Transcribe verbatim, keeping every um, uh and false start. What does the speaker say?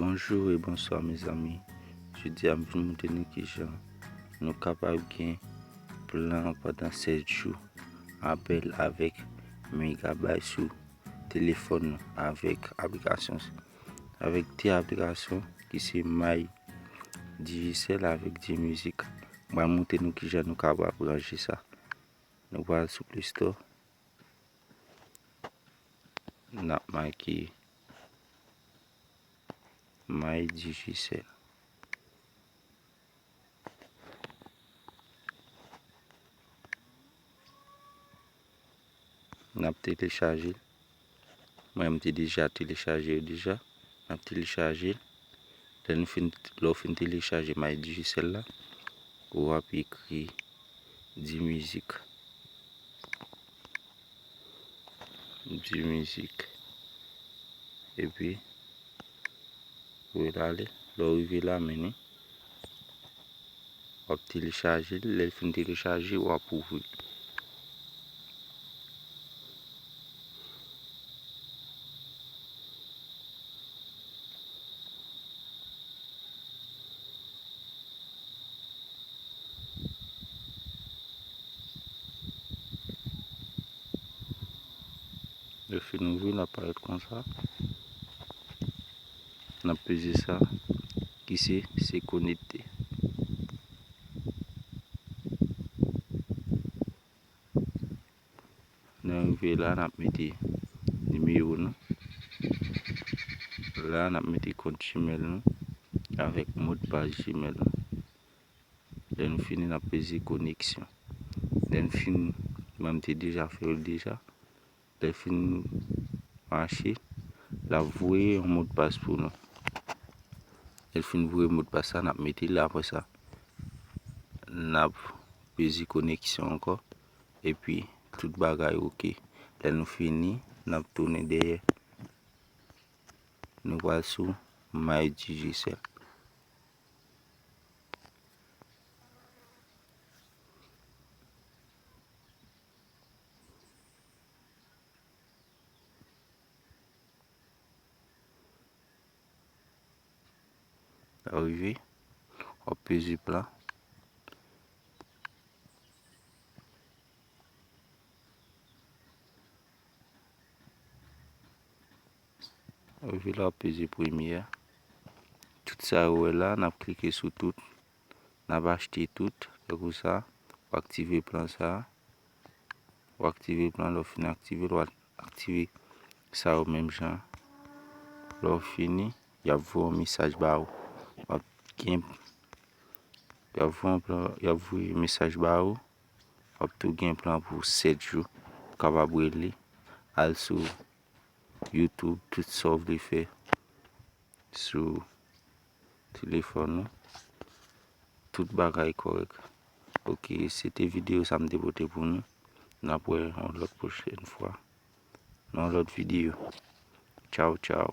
Bonjou e bonswa mezanmi. Jodi a m vin montre nou kijan nou kapab gen plan pandan sèt jou, apèl avèk megabay sou telefòn nou avèk aplikasyon, avèk de aplikasyon ki se My Digicel avèk Gmusic. M pral montre nou kijan nou kapab ranje sa. Nou pral sou Play Store. N ap make My Digicel. N ap telechaje l. Mwen, m te deja telechaje yo deja. N ap telechaje l. Lè nou fin, lè w fin telechaje My Digicel la, w ap ekri Gmusic. Gmusic. Epi, w ale. Lè w rive la, men ni. W ap telechaje l. Lè l fin telechaje, w ap ouvri. Lè fin ouvri, l ap parèt konsa. N ap peze sa ki se se konekte. Lè n rive la, n ap mete nimewo nou. La, n ap mete kont Gmail nou avèk modpas Gmail nou. Lè nou fini, n ap peze koneksyon. Lè n fin, mwen, m te deja fè l deja. Lè l fin mache, l ap voye yon modpas pou nou. Lè l fin voye modpas la, n ap mete l. Apre sa, n ap peze koneksyon ankò. Epi, tout bagay oke. Lè nou fini, n ap tounen dèyè. Nou pral sou My Digicel. Arive, w ap peze plan. Rive la, w ap peze premye a. Tout sa yo wè la, n ap klike sou tout. N ap achte tout. Tankou sa, w aktive plan sa. W aktive plan, lè w fin aktive l, w aktive sa yo menm jan. Lè w fini, y ap voye yon mesaj ba ou. W ap gen, y ap voye yon plan, y ap voye mesaj ba ou. W ap tou gen plan pou sèt jou. Ou kapab rele, al sou YouTube, tout sa w vle fè sou telefòn ou. Tout bagay kòrèk. Oke, se te videyo sa m te pote pou nou. N ap wè yon lòt pwochèn fwa nan yon lòt videyo. Tchaw, tchaw.